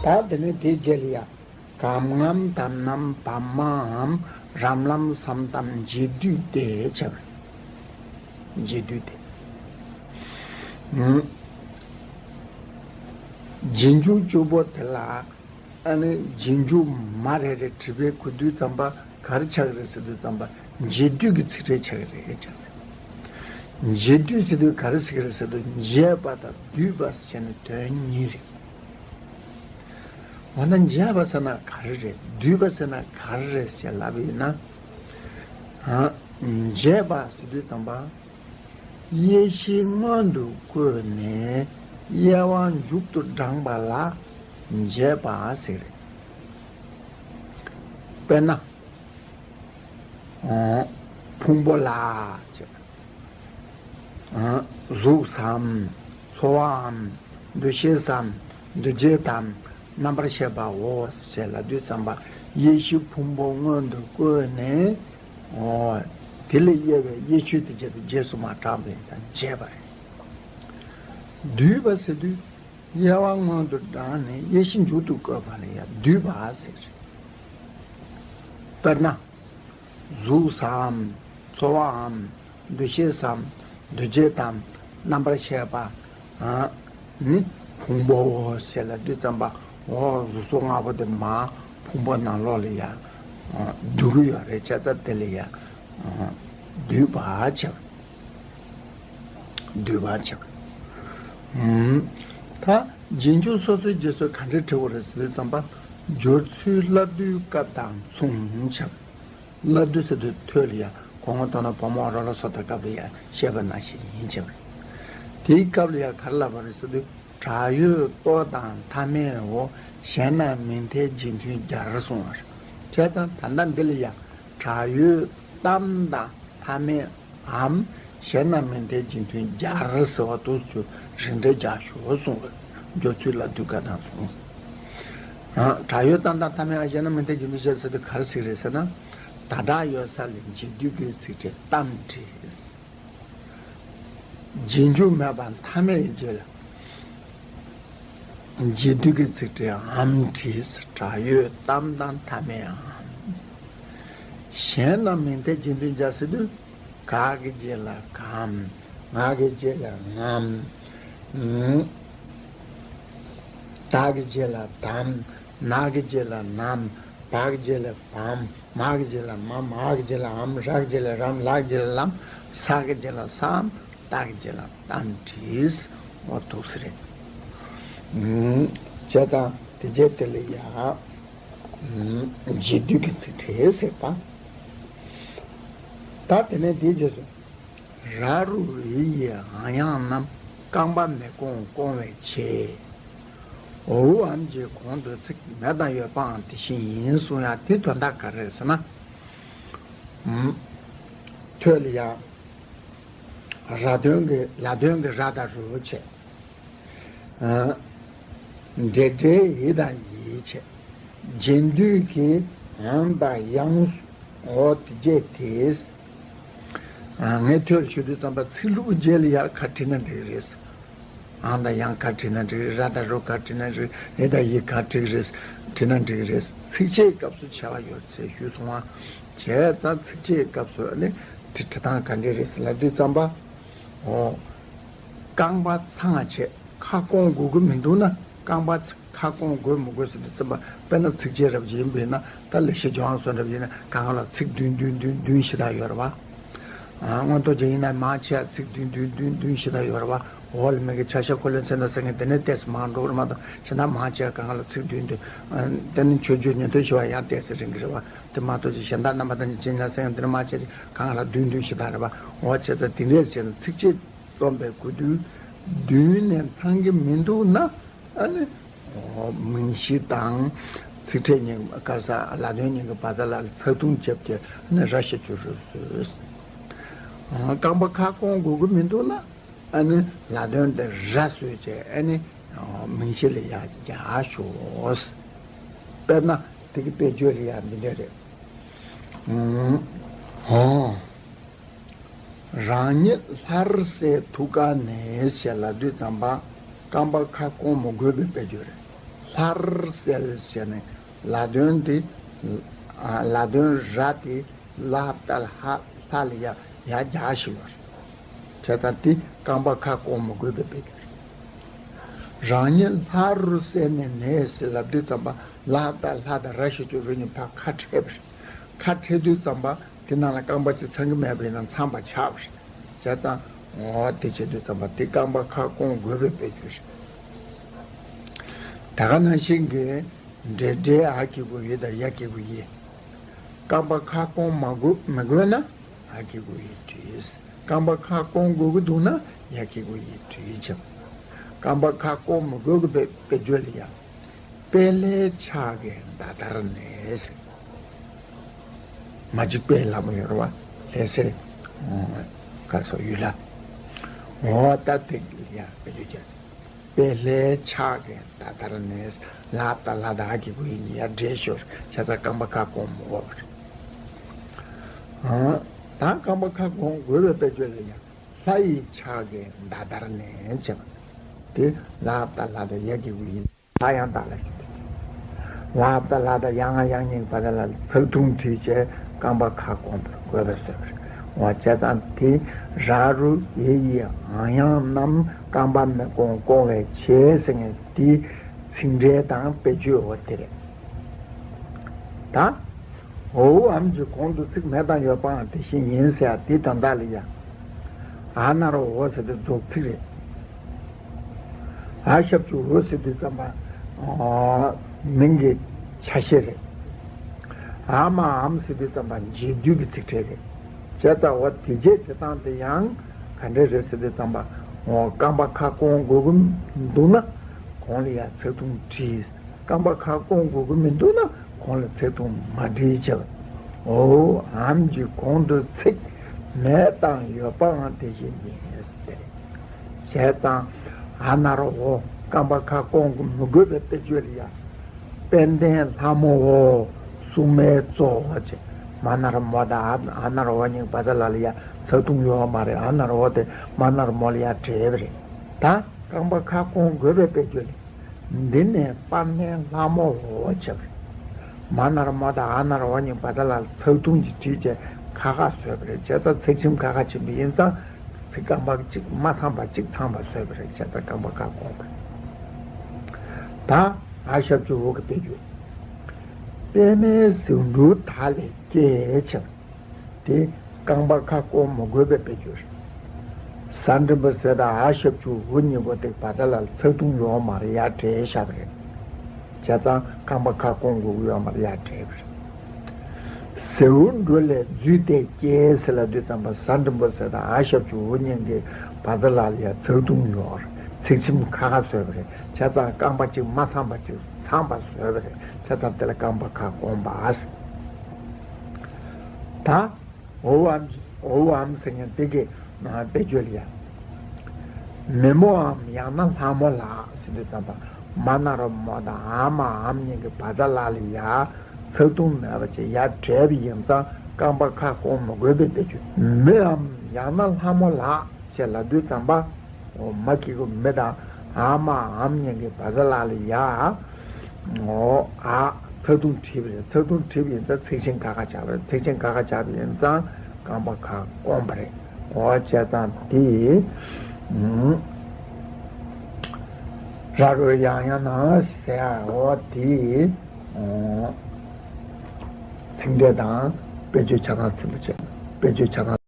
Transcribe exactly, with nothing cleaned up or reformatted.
ད་དེ་ནས་དེའི་རྗེས་ལ་ཡ། གམ་ངམ་དམ་ནམ་བམ་མའམ་རམ་ལམ་སམ་དམ་འབྱེད་སྡུད་དེ་བྱ་བ། འབྱེད་སྡུད་དེ། ཨུམ། རྗེས་འཇུག་བཅུ་པོ་དེ་ལ། ཨ་ནི་རྗེས་འཇུག་མ་རེ་རེ་བྲིས་པའི་གོ་དུས་ཙམ་པ་ག་རེ་ཆགས་ཀྱི་རེད་ཟེར་དུས་ཙམ་པ་འབྱེད་སྡུད་ཀྱི་ཚིག་ཕྲད་ཆགས་ཀྱི་རེད་ཆགས་ཀྱི་རེད། འབྱེད་སྡུད་ཟེར་དུས་ག་རེ་ཟེར་གྱི་རེད་ཟེར་དུས་འབྱེད་པ་དང་སྡུད་པ་ཟེར་བྱས་ནས་དོན་གཉིས་རེད། འོ་ན་འབྱེད་པ་ཟེར་ན་ག་རེ་རེད། སྡུད་པ་ཟེར་ན་ག་རེ་རེད་ཞེས་ལབ་པ་ཡིན་ན། ཨ། འབྱེད་པ་ཟེར་དུས་ཙམ་པ། དབྱེ་གཞི་སྔོན་དུ་བཀོད་ནས་དབྱེ་བ་མཇུག་ཏུ་བགྲངས་པ་ལ་འབྱེད་པ་ཟེར། དཔེར་ན། ཨོ། ཕུང་པོ་ལ་ཅེས། ཨོ། གཟུགས་སམ། ཚོར་བའམ། འདུ་ཤེས་སམ། འདུ་བྱེད་དམ། རྣམ་པར་ཤེས་པའོ་ཞེས་ལབ་དུས་ཙམ་པ་དབྱེ་གཞི་ཕུང་པོ་སྔོན་དུ་བཀོད་ནས། ཨོ། དེ་ལས་དབྱེ་བའི་དབྱེ་ཆོས་དེ་བྱེད་དུ་རྗེས་སུ་མ་གྲགས་པས་ཀྱང་འབྱེད་པ་རེད། སྡུད་པ་ཟེར་དུས། དབྱེ་བ་སྔོན་དུ་བགྲངས་ནས་དབྱེ་གཞི་མཇུག་ཏུ་བཀོད་པ་ལ་ཡང་སྡུད་པ་ཟེར། དཔེར་ན། གཟུགས་སམ། ཚོར་བའམ། འདུ་ཤེས་སམ། འདུ་བྱེད་དམ། རྣམ་པར་ཤེས་པ། ཨ། ནི་ཕུང་པོའོ་ཞེས་ལབ་དུས་ཙམ་པ། འོ་གཟུགས་སོགས་ལྔ་པོ་དེ་མར་ཕུང་པོ་ནང་ལོགས་ལ་ཡང་། ཨ། སྡུད་ཀྱི་ཡོད་རེད་བྱས་ཙང་དེ་ལ་ཡང་། ཨ། སྡུད་པ་བྱ། སྡུད་པ་བྱ། ཨུམ། ད་རྗེས་འཇུག་སོ་སོའི་རྗེས་སུ་ག་འདྲ་བྲི་དགོས་རེད་ཟེར་དུས་ཙམ་པ། སྦྱོར་ཚུལ་སླར་བསྡུའི་སྐབས་དང་མཚུངས་བྱ། སླར་བསྡུ་ཟེར་དུས་ཐོས་ལ་ཡ་གོང་འོག་མཐོང་སྣང་བུ་མོ་རོ་ལངས་སོགས་དང་སྐབས་ལ་ཡ་བཤད་པ་ནང་བཞིན་ཡིན་བྱ་བ་རེད། དེའི་སྐབས་ལ་ཡ་ག་རེ་ལབ་པ་རེད་ཟེར་དུས། བྲག་ཡོད་ལྟོ་དང་མཐའ་མེད་འོ། གཞན་རྣམས་མི་འཐད་རྗེས་མཐུན་སྦྱར་གསུངས་པ་རེད། བྱས་ཙང་ད་ལྟ་འདི་ལ་ཡ། བྲག་ཡོད་གཏམ་དང་མཐའ་མེད་འམ། གཞན་རྣམས་མི་འཐད་རྗེས་མཐུན་སྦྱར་ཟེར་བ་དུ་ཚུར་རིགས་འགྲེ་རྒྱག་ཞོར་གསུངས་པ། སྦྱོར་ཚུལ་སླར་བསྡུའི་སྐབས་དང་མཚུངས། ཨ། བྲག་ཡོད་གཏམ་དང་མཐའ་མེད་འམ། གཞན་རྣམས་མི་འཐད་རྗེས་མཐུན་སྦྱར་ཟེར་དུས་ག་རེ་ཟེར་གྱི་རེད་ཟེར་ན། ད་བྲག་ཡོད་ས་ལ་འབྱེད་སྡུད་ཀྱི་ཚིག་ཕྲད་གཏམ་བྲིས། རྗེས་འཇུག་མེད་པར་མཐའ་མེད་ཀྱི་རྗེས་ལ། འབྱེད་སྡུད་ཀྱི་ཚིག་ཕྲད་འམ་བྲིས། བྲག་ཡོད་གཏམ་དང་མཐའ་མེད་འམ། གཞན་རྣམས་མི་འཐད་རྗེས་མཐུན་སྦྱར་ཟེར་དུས། ག་གི་རྗེས་ལ་གམ། ང་གི་རྗེས་ལ་ངམ། ཨུམ། ད་གི་རྗེས་ལ་དམ། ན་གི་རྗེས་ལ་ནམ། བ་གི་རྗེས་ལ་བམ། མ་གི་རྗེས་ལ་མ། འ་གི་རྗེས་ལ་འམ། ར་གི་རྗེས་ལ་རམ། ལ་གི་རྗེས་ལ་ལམ། ས་གི་རྗེས་ལ་སམ། ཏ་གི་རྗེས་ལ་ཏམ་བྲིས། འོ་འདུག་སེ་རེད། ཨུམ། བྱས་ཙང་དེ་རྗེས་དེ་ལ་ཡ། ཨུམ། འབྱེད་སྡུད་ཀྱི་ཚིག་ཕྲད་ཟེར་བ། ད་དེ་ནས་དེའི་རྗེས་སུ། ར་རུ་འི་ཡི་འང་ཡང་རྣམས་རྐང་པ་མི་སྐོང་སྐོང་བའི་ཕྱིར། འོ་འམ་གྱི་གོང་དུ་ཚིག་མེད་དང་ཡོད་པའང་དེ་བཞིན་ཡིན་གསུངས་ཡ་དེ་དོན་དག་ག་རེ་རེད་ཟེར་ན། ཨུམ། ཐོས་ལ་ཡ། ར་དོན་གྱི་ལ་དོན་གྱི་ར་དང་རུ་བྱས། ཨ། འབྲེལ་སྒྲའི་འི་དང་ཡི་བྱས། རྗེས་ཟློས་ཀྱི་འང་དང་ཡང་། འོ་དེ་བྱས་ཏེ། ཨ། ངས་ཐོས་ཞུ་དུས་ཙམ་པ་ཚིག་ལྷུག་རྗེས་ལ་ཡར་ག་བྲིས་ན་འགྲིག་རེད། འང་དང་ཡང་ག་བྲིས་ན་འགྲིག་རེད། ར་དང་རུ་ག་བྲིས་ན་འགྲིག་འི་དང་ཡི་ག་བྲིས་རེད། བྲིས་ན་འགྲིག་རེད། ཚིགས་བཅད་སྐབས་སུ་བྱ་བ་ཡོད་ཚད་ཞུས་སོང་བ། བྱས་ཙང་ཚིགས་བཅད་སྐབས་སུ་ནི་བྲིས་བྲིས་སྟངས་ག་འདྲས་རེད་ལབ་དུས་ཙམ་པ། འོ། རྐང་པ་ཚང་བ་བྱས་ཁ་སྐོང་དགོས་ཀྱི་མི་འདུག་ན། རྐང་པ་ཁ་སྐོང་དགོས་མི་དགོས་ཟེར་དུས་ཙམ་པ། དཔེར་ན་ཚིགས་བཅད་རབ་ཅིག་ཡིན་པས་ན། ད་ལེགས་བཤད་ལྗོན་དབང་སོགས་འདྲ་ཡིན་ན་གང་ག་ལ་ཚིག་བདུན་བདུན་བདུན་བདུན་ཞེ་དྲག་ཡོད་རེད་བ། ཨ། མངོན་རྟོགས་རྒྱན་ཡིན་ན་མང་ཆེ་བ་ཚིག་བདུན་བདུན་བདུན་བདུན་ཞེ་དྲག་ཡོད་རེད་བ། འོག་ལ་མི་དགེ་ཆ་ཤས་འཁོར་ལོའི་མཚན་དང་སེང་གེ་འདི་ནས་ཏོག་ཙམ་མང་འགྲོ་གི་རེད་མ་གཏོགས། གཞན་དག་མང་ཆེ་བ་གང་ག་ལ་ཚིག་བདུན་བདུན། ཨ། དེ་ནི་མཆོད་བརྗོད་ཉན་ཐོས་ཞེས་པ་ཡང་ཏོག་ཙམ་རིང་གི་རེད་བ། དེ་མ་གཏོགས་ཅིག་གཞན་དག་རྣམ་པ་དང་ཉན་ཐོས་ཞེས་པ་ཡང་འདི་ནི་མང་ཆེ་བ་གང་ག་ལ་བདུན་བདུན་ཞེ་དྲག་རེད་བ། འོ་བྱས་ཙང་དེ་འདྲས་བྱས་ན་ཚིགས་བཅད་རྩོམ་པའི་གོ་དུས་བདུན་ནས་ཚང་གི་མི་འདུག་ན། ཨ་ནི། འོ། མིང་གཞི་དང་ཚིག་ཕྲད་གཉིས་ཀ། ག་རེ་ཟེར། ལ་དོན་གཉིས་ཀྱི་བར་ཐག་ལ་ཚགས་ཐུང་བརྒྱབ་སྟེ་ནི་ར་ཞིག་བཅུག་རུ་བཟོས། རྐང་པ་ཁ་སྐོང་དགོས་ཀྱི་མི་འདུག་ན། ཨ་ནི་ལ་དོན་དེ་ར་བཟོས་བྱས། ཨ་ནི། འོ། མིང་གཞི་ལ་ཡ་རྒྱག་ཤོག། དཔེར་ན་དེ་གི་དཔེ་བརྗོད་ལ་ཡ་འདི་འདྲ་རེད། འོ། རང་ཉིད་ལྷར་གསལ་ཐུགས་ཀ་ནས་ཞེས་ལབ་དུས་ཙམ་པ། རྐང་པ་ཁ་སྐོང་མི་དགོས་པའི་དཔེ་བརྗོད་རེད། ལྷར་གསལ་ཟེར་ནས་ལ་དོན་དེ། ལ་དོན་ར་དེ་ལ་ཧ་བཏགས་ལྷ། ལྷ་ལ་ཡ་ཡ་རྒྱག་བཞག་པ་རེད། བྱས་ཙང་དེ་རྐང་པ་ཁ་སྐོང་མི་དགོས་པའི་དཔེ་རྒྱུ་རེད། རང་ཉིད་ལྷ་རུ་གསལ་ནས་ནས་ཟེར་ལབ་དུས་ཙམ་པ་ལ་ཧ་བཏགས་ལྷ་དང་ར་ཞབས་ཀྱུ་རུ་གཉིས་ཕར་ཁ་ཕྲལ་བ་རེད། ཁ་ཕྲལ་དུས་ཙམ་པ་དེ་ནང་ལ་རྐང་པ་གཅིག་ཚང་གི་མེད་པ་ཡིན་ན་ཚང་བ་ཆགས་པ་རེད། བྱས་ཙང་འོ་དེ་བྱེད་དུས་ཙམ་པ་དེ་རྐང་པ་ཁ་སྐོང་དགོས་པའི་དཔེ་རྒྱུ་རེད། ད་ག་ནང་བཞིན་གྱི་འབྲེལ་སྒྲའི་ཨ་གི་གུ་ཡི་དང་ཡ་གི་གུ་ཡི། རྐང་པ་ཁ་སྐོང་མ་དགོས་མི་དགོས་ན་ཨ་གི་གུ་ཡི་བྲིས། རྐང་པ་ཁ་སྐོང་དགོས་ཀྱི་འདུག་ན་ཡ་གི་གུ་ཡི་བྲིས་བྱ། རྐང་པ་ཁ་སྐོང་མི་དགོས་ཀྱི་དཔེ་དཔེ་བརྗོད་ལ་ཡ། དཔལ་ལྷའི་ཕྱག་གི་མདའ་དར་ནས། མ་གཅིག་དཔལ་ལྷ་མོ་ཡོད་རེད་བ། ལྷ་སའི་ག་སོ་ཡུལ་ལ། འོ་ད་དེ་ཡ་དཔེ་བརྗོད་བྱ། དཔལ་ལྷའི་ཕྱག་གི་མདའ་དར་ནས། ལ་ཧ་བཏགས་ལྷ་དང་ཨ་གི་གུ་ཡི་ཡ་འབྲེལ་ཞོར་བྱས་ཙང་རྐང་པ་ཁ་སྐོང་མི་དགོས་པ་རེད། ད་རྐང་པ་ཁ་སྐོང་དགོས་པའི་དཔེ་བརྗོད་ལ་ཡ། ལྷ་ཡི་ཕྱག་གི་མདའ་དར་ནས་བྱས་པ། དེ་ལ་ཧ་བཏགས་ལྷ་དང་ཡ་གི་གུ་ཡི། ལྷ་ཡང་དག་ལ་ཞིག་ལ་ཧ་བཏགས་ལྷ་དང་ཡ་ང་ཡང་གཉིས་བར་ལ་ཚེག་ཐུང་བྲིས་བྱས་རྐང་པ་ཁ་སྐོང་བར་དགོས་པས་ཟེར་བ་རེད། འོ་བྱས་ཙང་དེ་ར་རུ་ཡེ་ཡི་འང་ཡང་རྣམས་རྐང་པ་མི་སྐོང་སྐོང་བའི་ཕྱིར་ཟེར་མཁན་དེ་ཚིག་འགྲེལ་དང་དཔེ་བརྗོད་འོ་དེ་རེད། ད། འོ་འམ་གྱི་གོང་དུ་ཚིག་མེད་དང་ཡོད་པའང་དེ་བཞིན་ཡིན་ཟེར་ཡ་དེ་དོན་དག་ལ་ཡ། ཨ་ན་རོ་འོ་ཟེར་དུས་རྫོགས་ཚིག་རེད། ཨ་ཞབས་ཀྱུ་འོ་ཟེར་དུས་ཙམ་པ། མིང་གི་ཆ་ཤས་རེད། ཨ་མ་འམ་ཟེར་དུས་ཙམ་པ་རྗེས་ཟློས་ཀྱི་ཚིག་ཕྲད་རེད། བྱས་ཙང་འོ་དེ་རྗེས་དེ་དང་དེ་ཡང་ག་འདྲ་རེད་ཟེར་དུས་ཙམ་པ། འོ་རྐང་པ་ཁ་སྐོང་དགོས་ཀྱི་འདུག་ན་གོང་ལ་ཡ་ཚེག་ཐུང་བྲིས། རྐང་པ་ཁ་སྐོང་དགོས་ཀྱི་མི་འདུག་ན་གོང་ལ་ཚེག་ཐུང་མ་བྲིས་བྱས། འོ་འམ་གྱི་གོང་དུ་ཚིག་མེད་དང་ཡོད་པའང་དེ་བཞིན་ཡིན་ཟེར། བྱས་ཙང་ཨ་ན་རོ་འོ་རྐང་པ་ཁ་སྐོང་མི་དགོས་པའི་དཔེ་བརྗོད་ལ་ཡ། དཔལ་ལྡན་ལྷ་མོ་འོ་སྲུང་མའི་གཙོ་བོ་བྱས། མ་ན་རོ་མོ་དང་ཨ་ན་རོ་འོ་གཉིས་བར་ལ་ལ་ཡ་ཚེག་ཐུང་ཡོད་མ་རེད། ཨ་ན་རོ་འོ་དེ་མ་ན་རོ་མོ་ལ་ཡ་བྲིས་པ་རེད། ད་རྐང་པ་ཁ་སྐོང་དགོས་པའི་དཔེ་བརྗོད་ལ། འདི་ནས་དཔལ་ལྡན་ལྷ་མོ་འོ་བྱས་པ་རེད། མ་ན་རོ་མོ་དང་ཨ་ན་རོ་འོ་གཉིས་བར་ལ་ལ་ཚེག་ཐུང་གཅིག་བྲིས་བྱས་ཁ་ཁ་བཟོས་པ་རེད། བྱས་ཙང་ཚེག་ཆེན་ཁ་ཁ་ཕྱིན་པ་ཡིན་ཙང་ཚིག་རྐང་པ་གཅིག་མ་ཚང་བ་གཅིག་ཚང་བ་བཟོས་པ་རེད། བྱས་ཙང་རྐང་པ་ཁ་སྐོང་པ་རེད། ད་ཨ་ཞབས་ཀྱུ་འོ་གི་དཔེ་བརྗོད། པདྨའི་ཟེའུ་འབྲུ་དག་ལས་སྐྱེས་བྱས་པ། དེ་རྐང་པ་ཁ་སྐོང་མི་དགོས་པའི་དཔེ་བརྗོད་རེད། ས་འགྲེང་བུ་ཟེར་དང་ཨ་ཞབས་ཀྱུ་འུ་གཉིས་པོ་དེ་བར་ལ་ལ་ཚེག་ཐུང་ཡོད་མ་རེད། ཡར་བྲིས་བཞག་པ་རེད། བྱས་ཙང་རྐང་པ་ཁ་སྐོང་དགོས་ཀྱི་ཡོད་མ་རེད། ཡར་བྲིས་པ་རེད། ཟེའུ་འབྲུ་ལས་རྫུས་ཏེ་སྐྱེས་ཟེར་ལབ་དུས་ཙམ་པ་ས་འགྲེང་བུ་ཟེར་དང་ཨ་ཞབས་ཀྱུ་འུ་གཉིས་ཀྱི་བར་ལ་ལ་ཡ་ཚེག་ཐུང་ཡོད་རེད། ཚེག་ཆེན་ཁ་ཁ་བཟོས་པ་རེད། བྱས་ཙང་རྐང་པ་གཅིག་མ་ཚང་བ་གཅིག་ཚང་བ་བཟོས་པ་རེད། བྱས་ཙང་དེ་ལ་རྐང་པ་ཁ་སྐོང་པ་ཟེར། ད་འོ་འམ་འོ་འམ་ཟེར་མཁན་དེ་གི་དཔེ་བརྗོད་ལ་ཡ། མི་མོའམ་ཡང་ན་ལྷ་མོ་ལགས་ཟེར་དུས་ཙམ་པ་མ་ན་རོ་མོ་དང་ཨ་མ་འམ་གཉིས་ཀྱི་བར་ལ་ལ་ཡ་ཚེག་ཐུང་མེད་པ་ཅིག་ཡར་བྲིས་པ་ཡིན་ཙང་རྐང་པ་ཁ་སྐོང་མི་དགོས་པའི་དཔེ་བརྗོད། མིའམ་ཡང་ན་ལྷ་མོ་ལགས་ཅེས་ལབ་དུས་ཙམ་པ། འོ་མ་གི་གུ་མི་དང་ཨ་མ་འམ་གཉིས་ཀྱི་བར་ལ་ལ་ཡ། འོ་ཨ་ཚེག་ཐུང་བྲིས་པ་རེད། ཚེག་ཐུང་བྲིས་པ་ཡིན་ཙང་ཚེག་ཆེན་ཁ་ཁ་ཆགས་པ་རེད། ཚེག་ཆེན་ཁ་ཁ་ཆགས་པ་ཡིན་ཙང་རྐང་པ་ཁ་སྐོང་པ་རེད། འོ་བྱས་ཙང་དེ་ར་རུ་ཡང་ཡང་ན་ཟེར་ཡ་འོ་དེ་ཚིག་འགྲེལ་དང་དཔེ་བརྗོད་ཆ་ཚང་ཚིག་པོ་བྱས། དཔེ་བརྗོད་ཆ་ཚང་